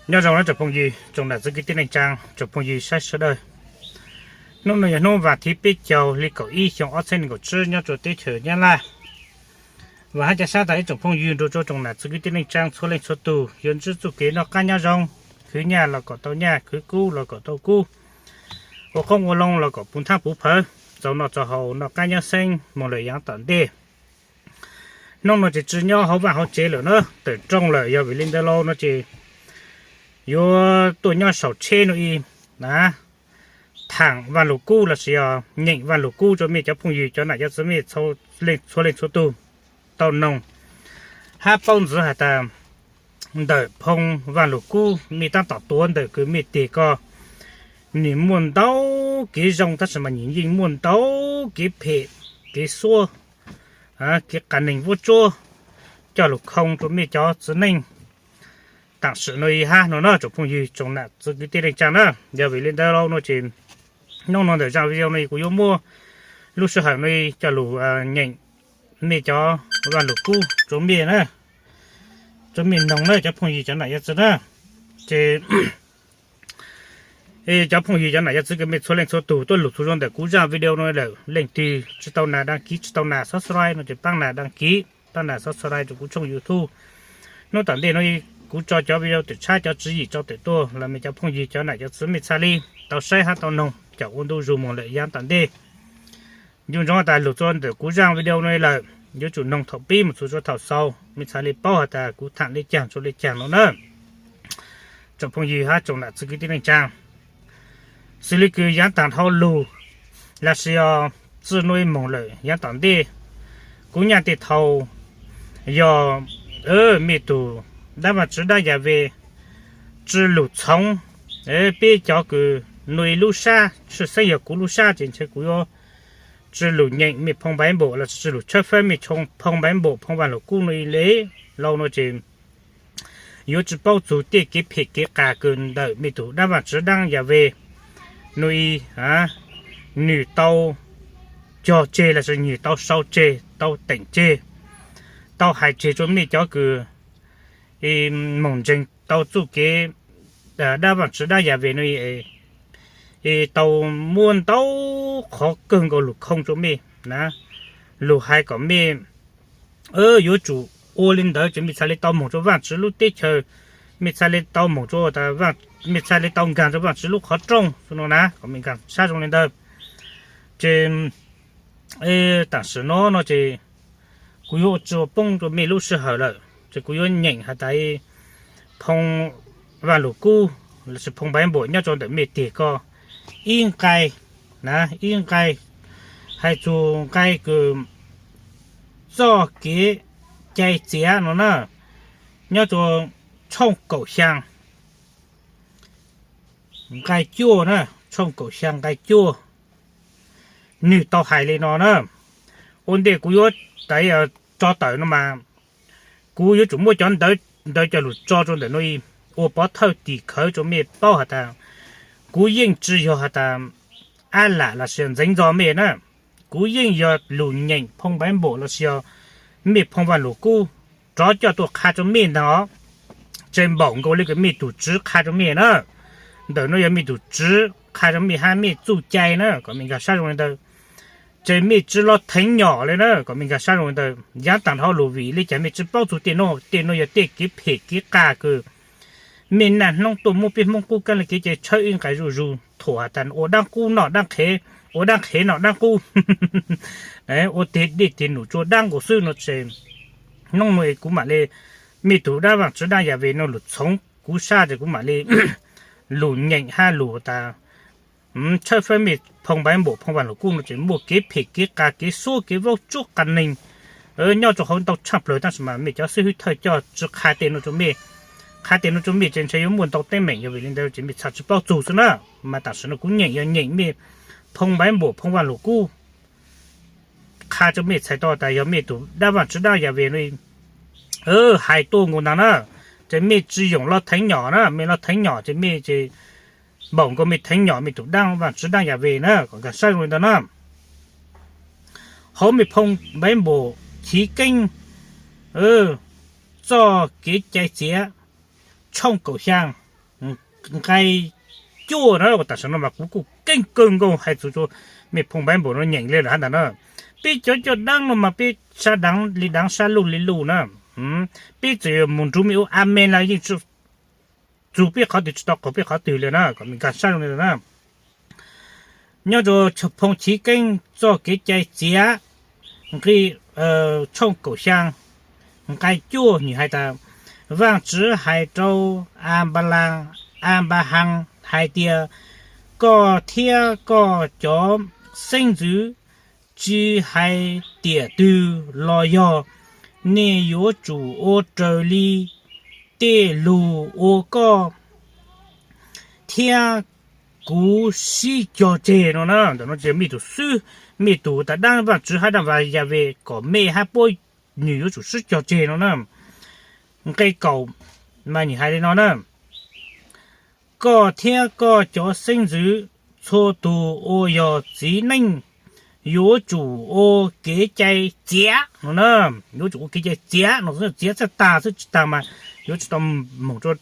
Nyob zoo na tsoom phooj ywg, tsoom nam txiv kwv tij neej tsaa, tsoom phooj ywg saib sawv daws. Hnub no yog hnub vas thiv peb caug hli kaum ib xyoo ob txhiab nees nkaum tsib nyob rua teb chaws Nyab Laj. Vam hab ca sab tas ib tsoom phooj ywg nrug rua tsoom nam txiv kwv tij neej tsaa txhua leej txhua tug yuav ntsib txuj kev noj qaab nyob zoo, khwv nyaj los kom tau nyaj, khwv kub los kom tau kub, ua qoob ua loo los kom puv nthab puv phawv, txaus noj txaus haus, noj qaab nyob xeeb moog lawm yaav tom ntej. Hnub no ces tsi nyob hauv vaaj hauv tsev lawm na, tawm rooj lawm, yog vim le ntawd lauj no ces yuav tuaj nyob saum tsheb no ib na, thaam Vaaj Lug Kub lossis yog nyeem Vaaj Lug Kub rua mej cov phooj ywg cov nam cov txiv mej txhua leej txhua tug tau noog hab paub ntxiv has tas ntawm phoo Vaaj Lug Kub mej taab tom tuav ntawm kws mej teg ko, nwg muaj ntau kev zoo tab sis mas nwg yeej muaj ntau kev phem, kev xuab, kev qas neeg vuab tsuab coj lug khoo rua mej cov txiv neej taam sim no ib hab no na tsoom phooj ywg tsoom nam txiv kwv tij neej tsaa na. Yog vim le ntawd lauj no ces hnub no ntawm zaaj video no kuv yuav muab lub sij hawm no coj lug nyeem mej cov Vaaj Lug Kub rua mej na, rua mej noog na cov phooj ywg cov nam cov txiv na. Ces cov phooj ywg cov nam cov txiv kws mej txhua leej txhua tug tuaj lug txug rua ntawm kuv zaaj video no lawm, leej twg tsi tau nas đăng ký, tsi tau nas subscribe no ces paab nas đăng ký, paab nas subscribe rua kuv tshooj YouTube. Hnub tom ntej no kuv tso cov video twm tshab cov tswv yim tso tawm tuaj los mej cov phooj ywg cov nam cov txiv mej txhaj le tau saib hab tau noog caum ua ntu zus moog lawm yaav tom ntej. Nco ntsoov tas lug txug ntawm kuv zaaj video no lawm, yuav tsum noog thaum pib moog txug rua thaum xaus mej txhaj le paub has tas kuv thaam le caag tsua le caag no na. Tsoom phooj ywg hab tsoom nam txiv kwv tij neej tsaa, xws le kws yaav taag dhau lug lossis yog txij nuav moog lawm yaav tom ntej, kuv nyaj tej thaus yog mej tug dab Vaaj Tswv dab Yas Ves tsi lug txhoov peb cov kws nuav ib lub sab, tshwj xeeb yog kuv lub sab ces ntshe kuv yuav tsi lug nyeem mej phoo Npaiv Npaum lossis tsi lug tshawb fawb mej phoo Npaiv Npaum, phoo Vaaj Lug Kub nuav ib le lauj no ces yuav tsi paub txug tej kev phem kev qas kws ntawm mej tug dab Vaaj Tswv dab Yas Ves nuav ib, nwg tau cog tseg lossis nwg tau sau tseg, tau teem tseg, tau hais tseg rua mej cov kws moog ntseeg tau txuj kev dab Vaaj Tswv dab Yas Ves nuav ib, tau muab ntau qhov kawg nkaus lug khoo rua mej na, lug hais kom mej yuav tsum ua le ntawd ces mej txhaj le tau moog rua Vaaj Tswv lub teb chaws, mej txhaj le tau moog rua, mej txhaj le tau nkaag rua Vaaj Tswv lub qhov rooj no na, kom mej nkaag sab zoo le ntawd. Ces taam sim no no ces kuv yuav ua tsi ua poob rua mej lub sij hawm lawm ces kuv yuav nyeem has tas phoo Vaaj Lug Kub lossis phoo Npaiv Npaum nyob rua ntawm mej teg ko ib nqai na, ib nqai, hais txug nqai kws txoj kev cai txiav no na, nyob rua tshooj kaum xyaa nqai cuaj na, tshooj kaum xyaa nqai cuaj, nwg tau hais le no na. Ua ntej kuv yuav tso tawm no mas kuv yuav tsum muab cov ntawv coj lug tso rua ntawm no ua pov thawj tim khawv rua mej paub has tas kuv yeej tsi yog has tas ab lam lossis ntxeev ntxo mej na. Kuv yeej yog lug nyeem phoo Npaiv Npaum lossis yog mej phoo Vaaj Lug Kub rov coj tuaj qha rua mej ntag os. Tseem npaum nkaus le kws mej tug tswv qha rua mej na. Ntawm no yog mej tug tswv qha rua mej hab mej txuj cai na, kom mej nkaag sab zoo le ntawd. Ces mej tsi los theev nyom le na, kom mej nkaag sab zoo le ntawd. Yaav taag dhau lug vim le caag mej tsi paub txug tej no, tej no yog tej kev phem kev qas kws mej naj hnub tuaj muab peb Hmoob qub kaab le kev cai tshawb ib nqai zuj zus, thuam has tas ua daab qub noj daab qhev, ua daab qhev noj daab qub, ua teg dej teg num tsua daab nkaus xwb no ces hnub no kuv mam le, mej tug dab Vaaj Tswv dab Yas Ves no lug txhoov kuv sab ces kuv mam le lug nyeem hab lug tas tshawb fawb mej phoo Npaiv Npaum, phoo Vaaj Lug Kub no ces muaj kev phem kev qas kev xuab kev vaub tsuab qas neeg nyob rua huv ntau tshaaj plawg, tab sis mas mej cov xib hwb thawj coj tsi qha tej no rua mej. Qha tej no rua mej ces ntshe yuav muaj ntau teeb meem, yog vim le ntawd ces mej txhaj tsi paub txug xwb na. Mas taam sim no kuv nyeem yog nyeem mej phoo Npaiv Npaum, phoo Vaaj Lug Kub qha rua mej txhais tau tas yog mej tug dab Vaaj Tswv dab Yas Ves no hais tuaj nkaus ntag na. Ces mej tsi yoom los theev nyom na, mej los theev nyom ces mej ces npaum nkaus mej theev nyom mej tug dab Vaaj Tswv dab Yas Ves na, kom nkaag sab zoo le ntawd na. Hauv mej phoo Npaiv Npaum chiv keeb txoj kev cai txiav tshooj kaum xyaa nqai cuaj na, tam sim no mas kuv kuj keej kawg nkaus hais txog mej phooj npaib npaum no nyeem li lawm hab ntag na. Peb cov coj dab no mas peb sab daav li daav sab luj li luj na. Peb txawm yuav mus nrug mej ua amen los yeej txug peb qhov twg tsis tau qaug peb qhov twg li na, kom mej nkag sab zoo li na. Nyob rua Phoo Chiv Keeb txoj kev cai txiav, nqi tshooj kaum xyaa nqai cuaj nwg hais tas, Vaajtswv hais rau Anpalaas, Anpahaas hais tias, koj thiab koj cov xeeb ntxwv, tsi hais tiam twg los yog, nej yuav tsum ua raws li tej lug uas koj thiab kuv sib cog tseg no na. Ntawm no tsis yog mej tug xwb, mej tug tas daab Vaajtswv hab daab Yas Ves kom mej hab puab nwg yuav tsum sib cog tseg no na. Nqe kaum mas nwg hais li no na, koj thiab koj cov xeeb ntxwv txhua tug uas yog txiv neej yuav tsum ua kev cai txiav no na. Yuav tsum ua kev cai txiav no, txiav txhaj tag xwb, tsi tag mas yuav tsi tau moog rua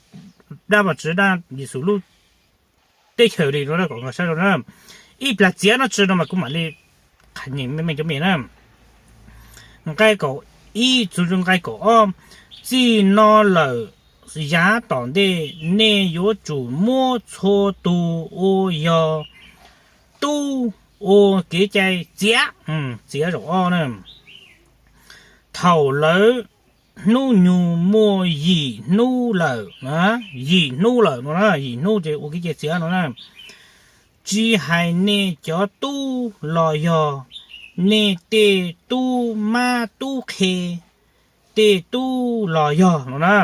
daab Vaajtswv daab Yexus lub teb chaws li no na, kom nkag sab zoo na. Ib plag txiav no tsi no mas kuv mam li qha nyeem mej cov mej na. Nqai kaum ib txug nqai kaum ob, txij no lawm yav tom ntej nej yuav tsum muab txhua tug uas yog tub ua kev cai txiav, txiav zaum ob na. Thaum lawv hnub nyoog muaj yim hnub lawm, yim hnub lawm no na, yim hnub ces ua kev cai txiav no na, tsis hais nej cov tub los yog nej tej tub mab tub qhe tej tub los yog no na,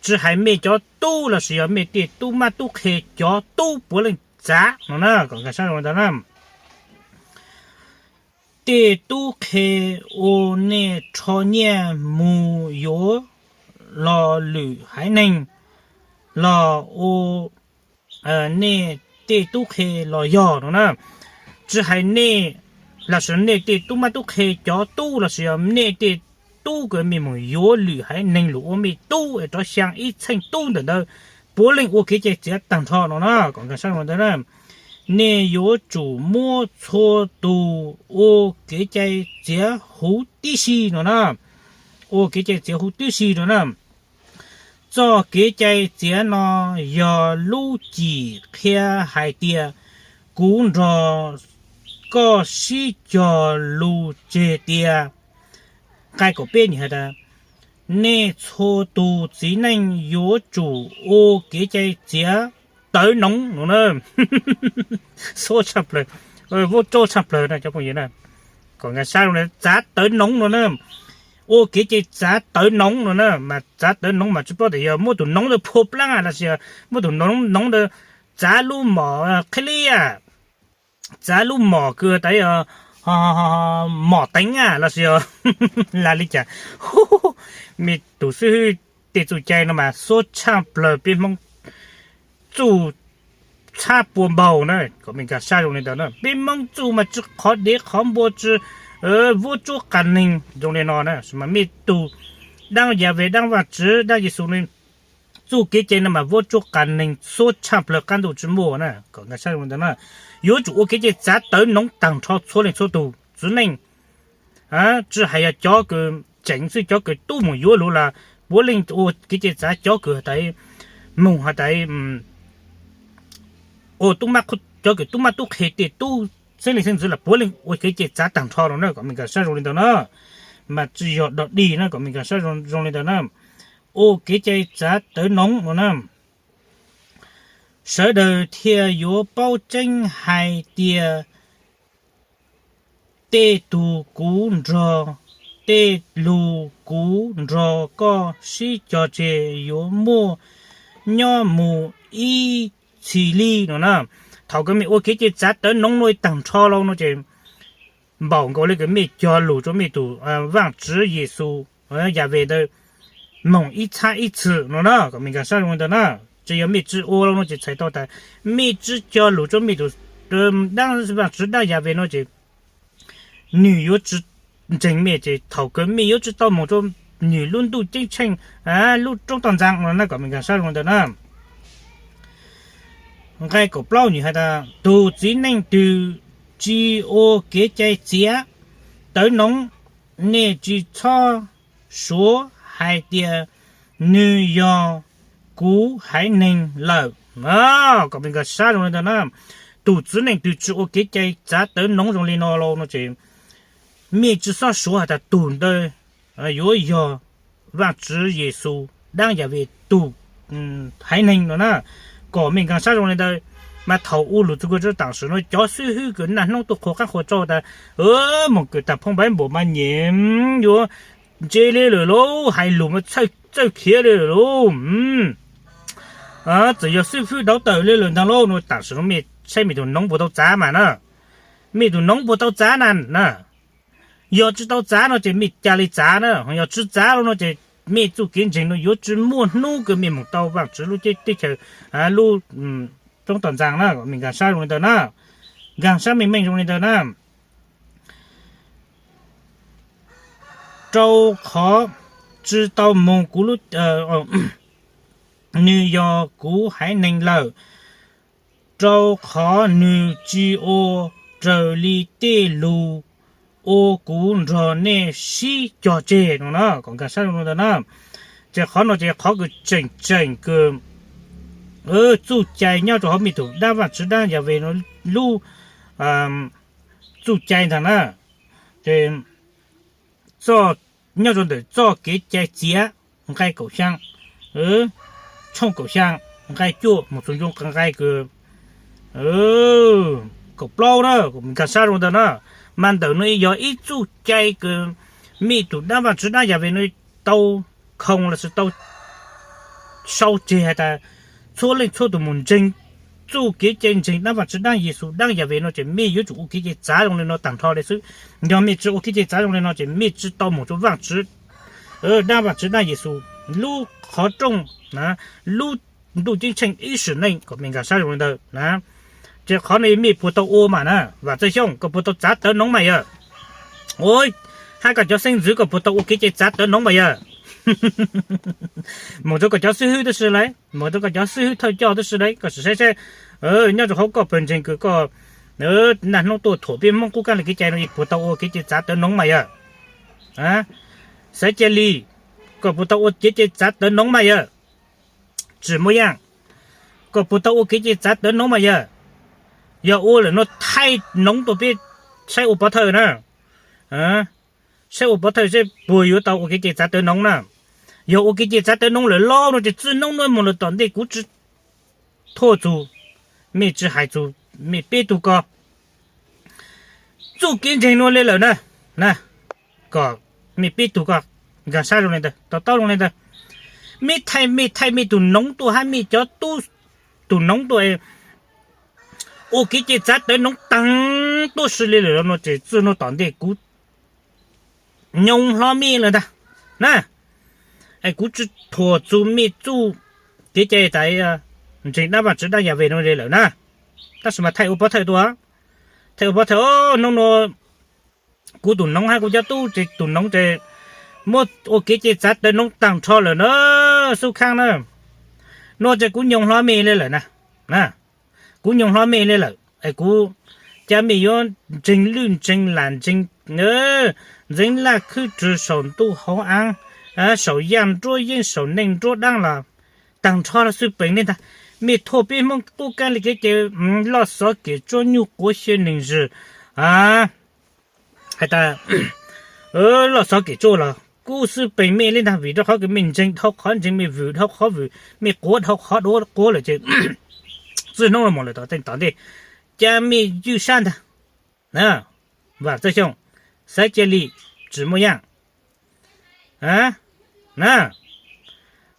tsis hais mej cov tub lossis yog mej tej tub mab tub qhe cov tub puav leej txav no na, kom nkag sab zoo ntawd na. Tej tub qhe uas nej rho nyiaj mus yuav los lwm haiv neeg los ua nej tej tub qhe los yog no na, tsis hais nej lossis nej tej tub mab tub qhe cov tub lossis yog nej tej tub kws mej mus yuav lwm haiv neeg lug ua mej tub es rov xyaa ib txheej tub ntawm ntawd, puav leej ua kev cai txiav taag nrho no na, kom nkag sab zoo ntawd na. Nej yuav tsum muab txhua tug ua kev cai txiav huv tib si no na, ua kev cai txiav huv tib si no na. Txoj kev cai txiav no yog lub cim qhia hais tias kuv nrog koj sib cog lug tseg tias, nqai kaum peb nwg hais tas, nej txhua tug txiv neej yuav tsum ua kev cai txiav tawv noov no na. Xuab tshaj plawg, vuab tsuab tshaj plawg na cov phooj ywg na, kom nkag sab zoo na, txav tawv noov no na. Ua kev cai txav tawv noov no na, mas txav tawv noov mas tsis paub tas yog muab tug noov ntawd phua plaab lossis muab tug noov ntawd txav lub mom qhib liab, txav lub mom kws tas mom teev lossis yog lam li cas. Mej tug xib hwb tej txuj cai no mas xuab tshaj plawg peb Hmoob txuj txhab pua npaug na, kom mej nkag sab zoo li ntawd na. Peb Hmoob txuj mas tsi qhov dev qhov npua, tsi vuab tsuab qas neeg zoo li no na, mas mej tug daab Yas Ves, daab Vaajtswv, daab Yexus ne, txuj kev cai no mas vuab tsuab qas neeg xuab tshaj plawg qab ntuj tsi muaj na, kom nkag sab zoo li ntawd na. Yuav tsum ua kev cai txav tawv noov taag nrho txhua leej txhua tug txiv neej, tsi hais yog cov kws tseem xwb, cov kws tub moog yuav lug los puav leej ua kev cai txav, cov kws has tas moog has tas ua tub, cov kws tub mab tub qhe tej tub xeeb leej xeeb ntxwv los puav leej ua kev cai txav taag nrho no na, kom mej nkag sab zoo li ntawd na. Mas tsi yog dog dig na, kom mej nkag sab zoo li ntawd na. Ua kev cai txav tawv noov no na, sawv daws thiaj yuav paub tseeb hais tias tej tug kuv nrog, tej lug kuv nrog koj sib cog tseg yuav muaj nyob mus ib txhis li no na. Thaum kws mej ua kev cai txav tawv noov no taag nrho lawm no ces npaum nkaus le kws mej cog lug rua mej tug Vaajtswv Yexus, Yas Ves ntawd moog ib txhab ib txhis no na, kom mej nkag sab zoo li ntawd na. Tsi yog mej tsi ua lawm no ces txhais tau tas mej tsi cog lug rua mej tug daab Vaajtswv, daab Yas Ves no ces nwg yuav tsi ntseeg mej, ces thaum kws mej yuav tsi tau moog rua nwg lub ntuj ceeb tsheej, lub roob toj ntxaa no na, kom mej nkag sab zoo li ntawd na. nqai kaum plaub nws hais tas, tus txiv neej twg tsis ua kev cai txiav tawv noov, nej tsis txhob suav hais tias nws yog kuv haiv neeg lawm. Kom mej nkag sab zoo li ntawd na, tus txiv neej twg tsis ua kev cai txav tawv noov zoo li no lauj no ces mej tsis txhob suav hais tas tus ntawd yuav yog Vaajtswv Yexus dlaab Yaves tug haiv neeg no na. Kom mej nkag sab zoo li ntawd. Mas thaum ua lug txug kuv tso taam sim no cov xib hwb kws naj hnub tuaj qhuas qaab qhuas tsau tas, moog kws tag phoo npaib npaum mas nyem yuav ntse le lawm lauj, hais lug mas txawj khiav le lawm lauj. Txawm yog xib hwb dauv tawm le lawm ntag lauj no, taam sim no mej saib mej tug noov puas tau txav mas na. Mej tug noov puas tau txav na na. Yog tsis tau txav no ces mej ca le txav na, yog tsis txav lawm no ces mej txuj kev ntseeg no yuav tsis muaj hnub kws mej moog tau Vaajtswv lub teb chaws, lub roob toj ntxaas na. Mej nkag sab zoo li ntawd na, nkag sab meej meej zoo li ntawd na. Rau qhov tsis tau moog kuv lub, nws yog kuv haiv neeg lawm, rau qhov nws tsis ua raws li tej lug uas kuv nrog nej sib cog tseg no na. Kom nkag sab zoo li ntawd na. Ces qhov no ces qhov kws tseem tseem kws txuj cai nyob rau hauv mej tug dlaab Vaajtswv dlaab Yaves no lub txuj cai ntag na. Ces nyob rau ntawm txoj kev cai txiav nqai kaum xyaa, tshooj kaum xyaa nqai cuaj moog txug ncu nqai kws kaum plaub na, nkag sab zoo ntawd na. Mas ntawm no yog ib txuj cai kws mej tug dlaab Vaajtswv dlaab Yaves no tau khoom lossis tau sau tseg has tas txhua leej txhua tug moog ntseeg txuj kev cai ntseeg dlaab Vaajtswv dlaab Yexus dlaab Yaves no ces mej yuav tsum ua kev cai txav zoo li no taag nrho le xwb. Yog mej tsis ua kev cai txav zoo li no ces mej tsis tau moog rua Vaajtswv dlaab Vaajtswv dlaab Yexus lub qhov rooj, lub ntuj ceeb tsheej ib sim neej. Kom mej nkag sab zoo li ntawd na. Ces qhov no mej puas tau ua mas na? Vam Txawj Xyooj, koj puas tau txav tawv noov mas yawg? Ua, hab koj cov xeeb ntxwv koj puas tau ua kev cai txav tawv noov mas yawg? Moog rua koj cov xib hwb tib si lauj, moog rua koj cov xib hwb thawj coj tib si lauj, koj sim saib saib, nyob rua hauv koj pawg ntseeg kws koj naj hnub tuaj thuam peb Hmoob qub kaab le kev cai no puas tau ua kev cai txav tawv noov mas yawg? Xaiv Cia Li, koj puas tau ua kev cai txav tawv noov mas yawg? Tsim Muaj Yaaj, koj puas tau ua kev cai txav tawv noov mas yawg? Yog ua lawm no thaij noov tuaj peb saib ua pov thawj na. Saib ua pov thawj saib puas yuav tau ua kev cai txav tawv noov na. Yog ua kev cai txav tawv noov lawm lauj no ces txij hnub no moog lawm tom ntej kuv tsi thuaj txug, mej tsi hais txug mej peb tug ko txuj kev ntseeg nua le lawm na. Na, kom mej peb tug ko nkag sab zoo le ntawd, to taub zoo le ntawd. Mej thaij, mej thaij mej tug noov tuaj hab mej cov tub tug noov tuaj ua kev cai txav tawv noov taag tuab si le lawm no ces txij nuav tom ntej kuv nyoog hlo mej lawm ntag na. Es kuv tsi thuam txug mej txuj kev cai txav ntseeg dlaab Vaajtswv dlaab Yaves no le lawm na. Tab sis mas thaij ua pov thawj tuaj, thaij ua pov thawj, hnub nuav kuv tug noov hab kuv cov tub ces tug noov ces muab ua kev cai txav tawv noov taag nrho lawm na, xub khaab na. Nuav ces kuv nyoog hlo mej le lawm na. Kuv nyoog hlo mej le lawm es kuv ca mej yuav ntseeg lwj ntseeg lam ntseeg, ntxeev laj khwb rwg saum ntuj hauv aav, saum yaaj nruab yeeb saum neej nruab daab los taag nrho los xwb peem le ntag. Mej thuam peb Hmoob qub kaab le kev cai loj xov kem tsuab nyuj quav xyaw neeg zwg, has tas loj xov kem tsuab los kuj xwb peem mej le ntag, vim rau qhov kws mej ntseeg dhau qhov ntseeg, mej vwm dhau qhov vwm, mej quav dhau qhov quav lawm ces txij hnub nuav moog lawm tom ntej, ca mej ywj sab ntag. Vam Txawj Xyooj, Xaiv Cia Li, Tsim Muaj Yaaj na.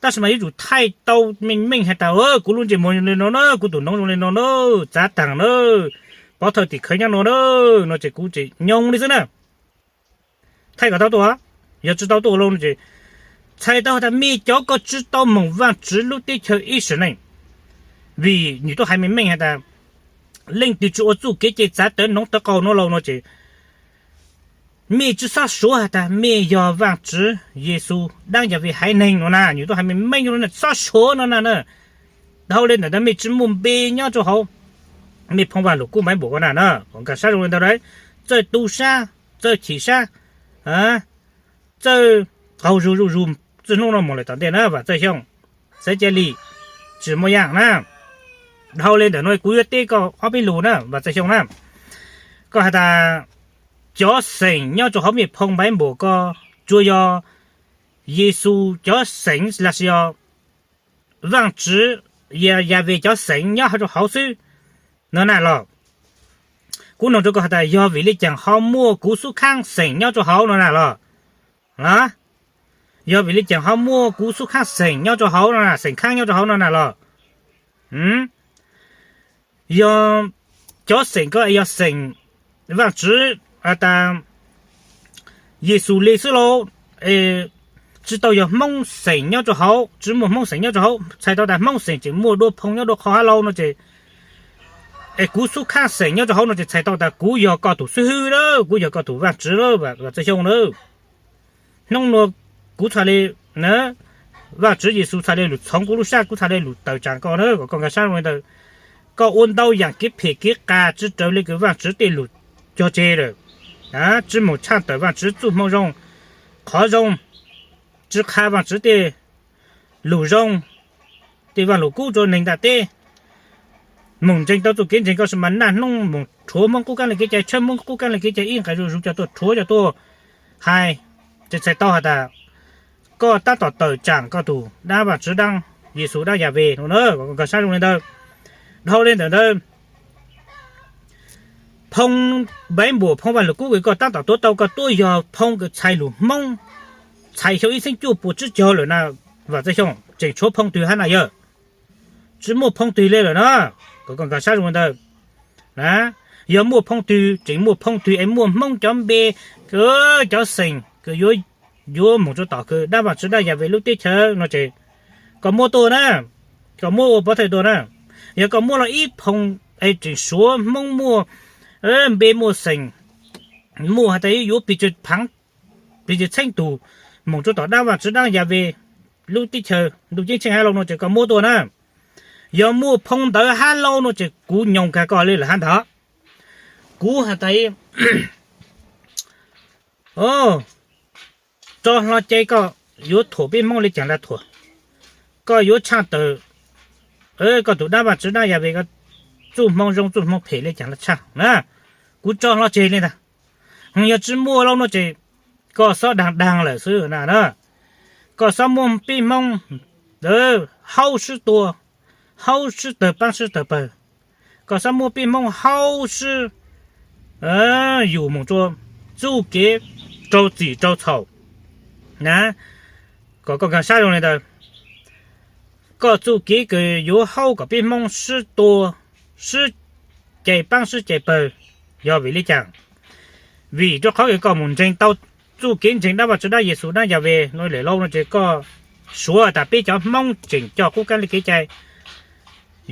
Tab sis mas yuav tsum thaij tau meej meej has tas kuv lub ntsej muag zoo le no na, kuv tug noov zoo le no na, txav taag na, pov thawj tim khawv nyob nuav na, no ces kuv tseem nyoog le xwb na. Thaij kom tau tuaj, yog tsi tau tuaj los no ces txhais tau has tas mej cov ko tsi tau moog Vaajtswv lub teb chaws ib sim neej. Vim nwg tub hais meej meej has tas leej twg tsi ua txuj kev cai txav tawv noov tawv qaug nuav lauj no ces mej tsi xob suav has tas mej yog Vaajtswv Yexus dlaab Yaves haiv neeg no na. Nwg tub hais meej meej no, tsi xob suav no na. Dhau li ntawm no mej tsi muaj npe nyob rua hauv mej phoo Vaaj Lug Kub Npaiv Npum ko na na, nkag sab zoo li ntawd, txawj tu sab, txawj chim sab, txawj qaug zug zuj zug txij nub nuav moog lawm tom ntej na Vaam Txawj Xyooj, xav ca li tsi muaj yaam na. Dhau li ntawm no kuv yuav teb koj ob peb lug na Vaam Txawj Xyooj na. Koj has tas cov xeem nyob rua hauv mej phoo Npaiv Npum ko tsuas yog Yexus cov xeem lossis yog Vaajtswv, Yahweh cov xeem nyob rua hauv xwb no na los? Kuv noog rua koj has tas yog vim le caag ho muaj kuv xub khaab xeem nyob rua hauv no na los? Yog vim le caag ho muaj kuv xub khaab xeem nyob rua hauv no, xeem khaab nyob rua hauv no na los? Yog cov xeem ko yog xeem Vaajtswv tas Yexus le xwb lauj, tsi tau yog Hmoob xeem nyob rua hauv, tsi muaj Hmoob xeem nyob rua hauv, txhais tau tas Hmoob xeem tseem muaj dua phoo nyob dua qhov hab lauj no ces, es kuv xub khaab xeem nyob rua hauv no ces txhais tau tas kuv yog koj tug xib hwb lawm, kuv yog koj tug Vaajtswv lawm Vaam Txawj Xyooj lawm. Hnub nuav kuv txhad le, Vaajtswv Yexus txhad le lug txhoov kuv lub sab, kuv txhad le lug tawm tsaam koj na, kom koj nkag sab zoo li ntawd. Koj ua ntau yaam kev phem kev qas tsi raws le kws Vaajtswv tej lug cog tseg lawm, tsi moog tshaaj tawm Vaajtswv txuj moo zoo, qhov zoo, tsi qha Vaajtswv tej lug zoo, tej Vaaj Lug Kub rua neeg ntaaj teb. Moog ntseeg tau txuj kev ntseeg koj sib mas naj hnub moog rhuav Hmoob qub kaab le kev cai, tshawb Hmoob qub kaab le kev cai ib nqe zuj zus coj tuaj rhuav coj tuaj hais, ces txhais tau has tas koj taab tom tawm tsaam koj tug dlaab Vaajtswv dlaab Yexus dlaab Yahweh no na, kom koj nkag sab zoo li ntawd. Dhau li ntawm ntawd, phoo Npaiv Npum, phoo Vaaj Lug Kub kws koj taab tom tuav tau koj tuab yog phoo kws txhais lug Hmoob txhais xyoo ib txheeb cuaj puas tsib caug lawm na Vaam Txawj Xyooj, tseem tshuav phoo twg hab na yog? Tsi muaj phoo twg le lawm na, kom koj nkag sab zoo li ntawd. Yog muaj phoo twg, tseem muaj phoo twg es muaj Hmoob cov npe, cov xeem kws yuav, yuav moog rua tom kws dlaab Vaajtswv dlaab Yahweh lub teb chaws no ces koj muab tuaj na, koj muab ua pov thawj tuaj na. Yog koj muab lug ib phoo es tseem suav Hmoob muaj npe muaj xeem, muaj has tas yuav pes tsawg phaav, pes tsawg txheeb tug moog rua tom dlaab Vaajtswv dlaab Yahweh lub teb chaws ntuj ceeb tsheej hab lauj no ces koj muab tuaj na. Yog muaj phoo ntawd hab lauj no ces kuv nyoog kag koj le lawm hab ntag. Kuv has tas tso hlo ces koj yuav thuam peb Hmoob le caag los thuam, koj yuav tshaaj tawm koj tug dlaab Vaajtswv dlaab Yahweh ko txuj hmoo zoo txuj hmoo phem le caag los tshaaj na, kuv tso hlo tseg le ntag. Yog tsi muaj lauj no ces koj xob daag daag lawm xwb na. Koj xob muab peb Hmoob haub sib tua, haub sib tawg paab sib tawg pawg. Koj xob muab peb Hmoob haub sib yug moog rua txuj kev raug txim raug txhaum na. Kom koj nkag sab zoo li ntawd. Koj txuj kev kws yuav haub kom peb Hmoob sib tua, sib cais paab sib cais pawg, yog vim le caag? Vim rua qhov kws koj moog ntseeg tau txuj kev ntseeg dlaab Vaajtswv dlaab Yexus dlaab Yahweh no lawm lauj no ces koj suav tas peb cov Hmoob tseem coj qub kaab le kev cai,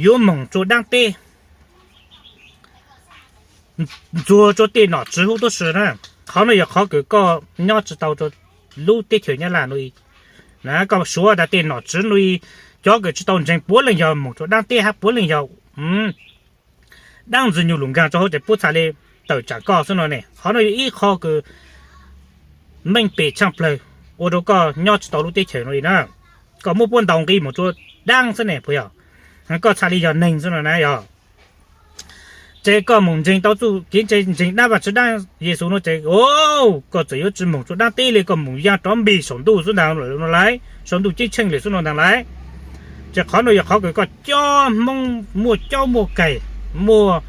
yuav moog rua dlaab teb, ntxuag rua tej nom tswv huv tuab si na. Qhov no yog qhov kws koj nyob tsi tau rua lub teb chaws Nyab Laj nuav. Koj suav tas tej nom tswv nuav, cov kws tsi tau ntseeg puav leej yog moog rua dlaab teb hab puav leej yog dlaab Ntxwg Nyoog lug nkaag rua huv ces puab txhaj le tawm tsaam koj xwb no ne. Qhov no yog ib qho kws meej pem tshaaj plawg ua rua koj nyob tsi tau lub teb chaws nuav li na. Koj muab puab ntaus nqi moog rua dlaab xwb ne puas yog? Koj txhaj le yog neeg xwb no na yog. Ces koj moog ntseeg tau txuj kev ntseeg dlaab Vaajtswv dlaab Yexus no ces koj txawm yuav tsi moog rua dlaab teb le, koj moog yaa rov npig saum ntuj xwb ntaag lawm no lauj, saum ntuj ceeb tsheej lawm xwb no ntaag lauj. Ces qhov no yog qhov kws koj cob Hmoob muaj caub muaj kaig, muaj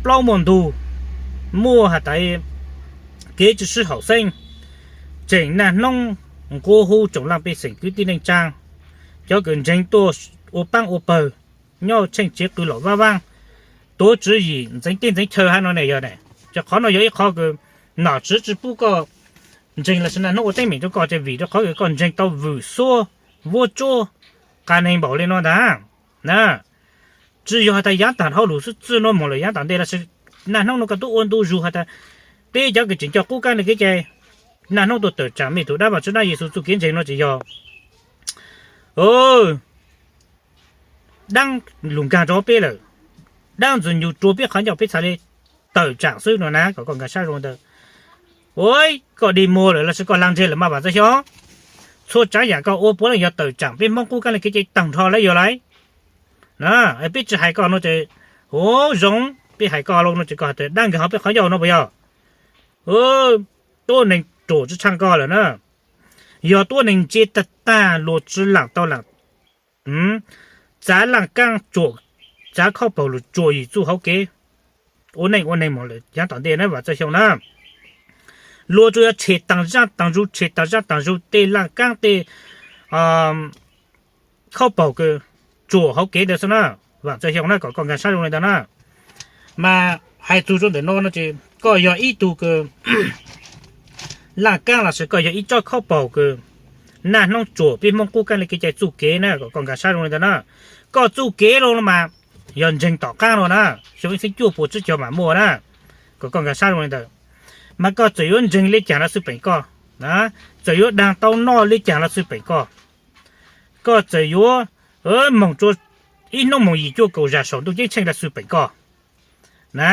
plaub muaj ntug, muaj has tas kev tsi sib haum xeeb, tseem naj hnub nqua hu tsoom laaj pej xeem kwv tij neej tsaa, cov kws ntseeg tuaj ua paab ua pawg nyob tsheej tsev qw lom vaab vaab, tuav tswv yim ntxeev teb ntxeev chaw hab no ne yog ne. Ces qhov no yog ib qho kws nom tswv tsi pub koj ntseeg lossis naj hnub ua teeb meem rua koj ces vim rua qhov kws koj ntseeg tau vwm xuab vuab tsuab qas neeg npaum le no ntag na. Tsi yog has tas yaav taag dhau lug xwb, txij nuav moog lawm yaav taag ntej lossis naj hnub nuav koj tub ua ntu zug has tas peb cov kws tseem coj qub kaab le kev cai naj hnub tuaj tawm tsaam mej tug dlaab Vaajtswv dlaab Yexus txuj kev ntseeg no ces yog dab lus nkaag rau peb lawm, dab ntxwg nyoog rua peb qhov ncauj peb txhad le tawm tsaam xwb no na, kom koj nkag sab zoo li ntawd. Ua koj dig muag lawm los sis koj lag ntseg lawm mas Vam Txawj Xyooj. Txhua tsaav yaam koj ua puav leej yog tawm tsaam peb Hmoob qub kaab le kev cai taag nrho lawm yog lawm. Peb tsi hais koj no ces, ua zoo, peb hais koj lawm no ces koj has tas dab nkaag hov peb qhov ncauj no puas yog? Tuab neeg ruam tsi tshaaj koj lawm na. Yog tuab neeg ntse tag tag luag tsi laam tau laam txav laaj kaab tsuam, txav khauj paug lug tsuam yim txuj hauv kev ua neej ua neeg moog lawm yaav tom ntej na Vam Txawj Xyooj na. Luag tsuas yog tshem taag zaaj taag zug, tshem taag zaaj taag zug tej laaj kaab tej khauj paug kws tsuam hauv kev ntawd xwb na. Vam Txawj Xyooj na, kom koj nkag sab zoo li ntawd na. Mas hais txug rua ntawm no no ces koj yog ib tug kws laaj kaab los sis koj yog ib tsob khauj paug kws naj hnub tsuam peb Hmoob qub kaab le kev cai txuj kev na, kom koj nkag sab zoo li ntawd na. Koj txuj kev lug no mas yog ntseeg tom qaab no na, xyoo ib txhiab cuaj puas tsib caug maam muaj na, kom koj nkag sab zoo li ntawd. Mas koj txawm yuav ntseeg le caag los xwb peem koj, txawm yuav daag tau noj le caag los xwb peem koj, koj txawm yuav moog rua ib hnub moog yim cuaj kaum zag saum ntuj ceeb tsheej los xwb peem koj na.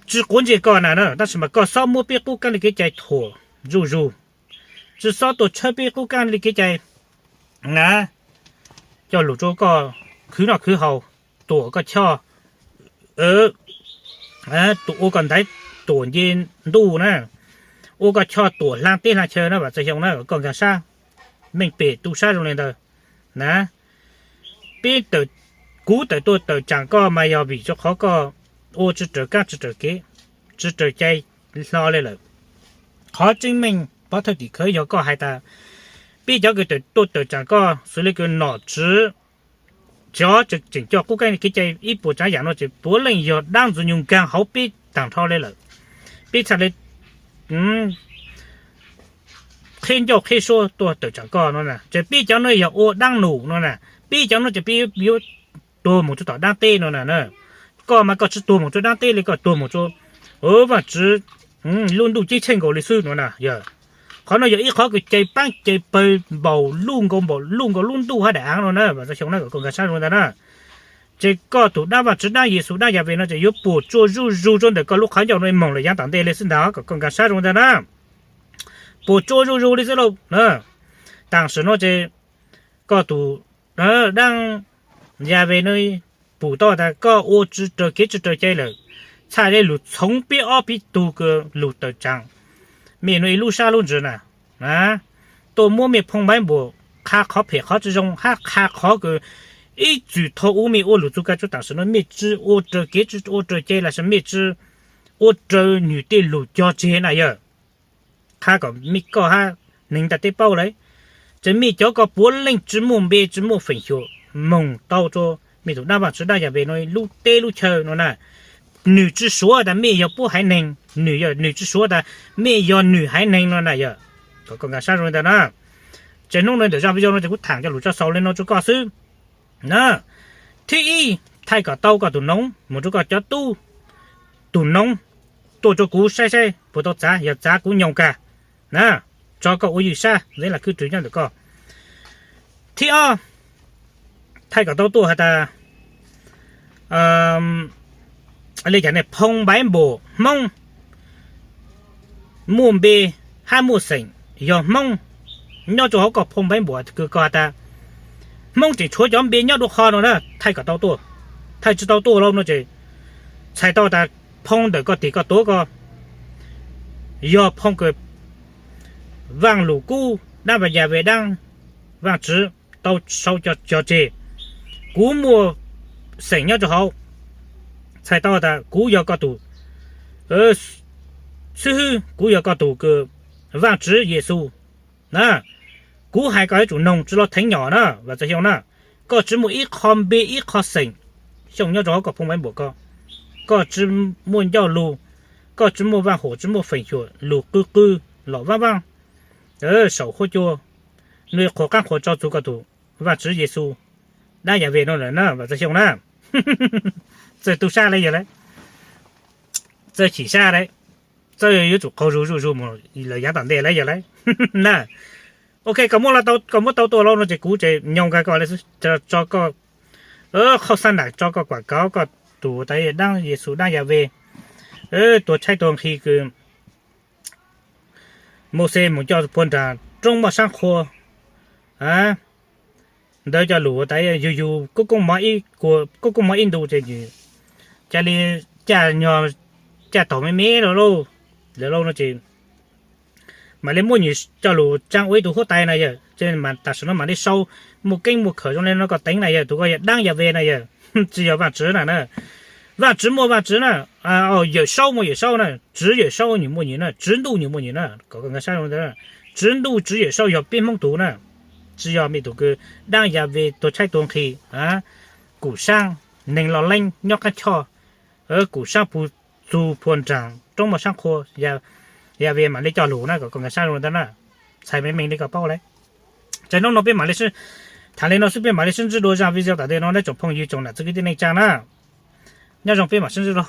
Tsi quav ntsej koj na, tab sis mas koj xob muab peb qub kaab le kev cai thuam zuj zug, tsi xob tuaj tshawb peb qub kaab le kev cai na, coj lug rua koj khwv noj khwv haus, tuam koj choj, ua koj ntaiv tuam nce ntuj na, ua koj choj tuam hlaa teb hlaa chaw na Vam Txawj Xyooj na, koj nkag sab, meej pem tu sab zoo li ntawd na. Peb, kuv tawm tuaj tawm tsaam koj mas yog vim rua qhov koj ua tsi raws kaab tsi raws kev, tsi raws cai hlo le lawm. Qhov tseeb meej pov thawj tim khawv yog koj hais tas peb cov kws tawm tuaj tawm tsaam koj xws le kws nom tswv, cov tseem coj qub kaab kev cai ib puas tsaav yaam no ces puav leej yog dab ntxwg nyoog nkaag hauv peb taag nrho le lawm. Peb txhad le qheb ncauj qheb suab tuaj tawm tsaam koj no na, ces peb cov no yog ua dab num no na, peb cov no ces peb yuav tuag moog rua tom dab teb no na. Koj mas koj tsi tuag moog rua dab teb le, koj tuag moog rua Vaajtswv lub ntuj ceeb tsheej nkaus li xwb no na yog. Qhov no yog ib qhov kws cai paab cai pawg npaum luj nkaus, npaum luj nkaus lub ntuj hab daim aav no na, Vam Txawj Xyooj na, kom koj nkag sab zoo ntawd na. Ces koj tug dab Vaajtswv dab Yexus dab Yaves no ces yuav puam tsuaj zuj zug rua ntawm koj lub qhov ncauj no moog lawm yaav tom ntej le xwb ntag, kom koj nkag sab zoo ntawd na. Puam tsuaj zuj zug li xwb lauj. Taam sim no ces koj tug dab Yaves no pum tau tas koj ua tsi raws kev tsi raws cai lawm, txhaj le lug txhoov peb ob peb tug kws lug tawm tsaam mej no ib lub sab lub ntsws na, tuaj muab mej phoo npaiv npuam qha qhov phem qhov tsi zoo hab qha qhov kws ib txwm thaus ub mej ua lug txug kag tsuj taam sim no mej tsi ua raws kev tsi ua raws cai los sis mej tsi ua raws nwg tej lug cog tseg na yawg. Qha kom mej koj hab neeg ntiaj teb paub lawm, ces mej cov ko puav leej tsi muaj npe tsi muaj feem xyuam moog tau rua mej tug dab Vaajtswv dab Yaves no lub teb lub chaw no na. Nwg tsi suav tas mej yog puab haiv neeg, nwg yog, nwg tsi suav tas mej yog nwg haiv neeg no na yawg. Kom koj nkag sab zoo li ntawd na. Ces hnub no ntawm zaj video no ces kuv thaam cov lug tso xaus le no rua koj xwb na. Thib ib, thaij kom tau koj tug noov moog rua koj cov tub tug noov, tuaj rua kuv saib saib puas tau txav, yog txav kuv nyoog kag na, tso koj ua ywj sab ntxeev lam khwb rwg nyob ntawm koj. Thib ob, thaij kom tau tuaj has tas le caag ne, phoo npaiv npuam Hmoob muaj npe hab muaj xeem yog Hmoob nyob rua hauv koj phoo npaiv npuam kws koj has tas Hmoob tseem tshuav cov npe nyob dua qhov no na, thaij kom tau tuaj. Thaij tsi tau tuaj lauj no ces txhais tau tas phoo ntawm koj tig koj tuav ko yog phoo kws Vaaj Lug Kub dab Yaves dab Vaajtswv tau sau cog tseg. Kuv muaj xeem nyob rua hauv, txhais tau tas kuv yog koj tug xib hwb, kuv yog koj tug kws Vaajtswv Yexus na. Kuv hais koj yuav tsum noog tsi lug theev nyom na Vam Txawj Xyooj na. Koj tsi muaj ib qho npe ib qho xeem Xyooj nyob rua hauv koj phoo npaiv npuam ko. Koj tsi muaj ncauj lug, koj tsi muaj vaaj huam tsi muaj feem xyuam lug qw qw lom vaaj vaaj saum huab cua, nwg qhuas qaab qhuas tso txug koj tug Vaajtswv Yexus dab Yaves no lawm na Vam Txawj Xyooj na. Txawj tu sab le yawg lauj, txawj chim sab le, txawj yuav tsum qaug zug zuj zug moog lawm yaav tom ntej le yawg lauj na. Ok, koj muab tau tua los no ces kuv ces nyob nkag koj, tso koj qhov xab nam, tso koj kuam kauv, koj tus tas Dab Yexus Dab Yaves tuag tshaib tuag nqhis kws Mauxes mus coj puag nram roob moj sab qhua ntawd coj lus tas yus yus kub koob mov ib ntu ces cas li caj nyog caj taug me me lawm lauj, lawm lauj no ces mam li muab nws coj lus tsaa ua ib tug huab tais na yawg. Ces tam sim no mam li sau muaj keeb muaj khawm zoo li no koj teev na yawg, tus ko yog Dab Yaves na yawg, tsis yog Vaajtswv na na. Vaajtswv muaj Vaajtswv na, Yawm Saub muaj Yawm Saub na, Tswv Yawm Saub nws muaj nws na, Tswv Ntuj nws muaj nws na, kom koj nkag siab rau ntawd. Tswv Ntuj Tswv Yawm Saub yog peb Hmoob tug na, tsis yog me tus kws Dab Yaves tuag tshaib tuag nqhis, Kum Saab neeg loj leeb nyob qab choj, Kum Saab puag txug puag nraag roob moj sab qhua, Yaves mam li coj lus na, kom koj nkag siab rau ntawd na. Txhais meej meej li koj paub lawm. Ces hnub no peb mam li sib tham li no xwb, peb mam li sib ntsib dua zaj video tom ntej no nawb tsoom phooj ywg tsoom nam txiv kwv tij neej tsaa na. Nyob zoo, peb mam sib ntsib dua.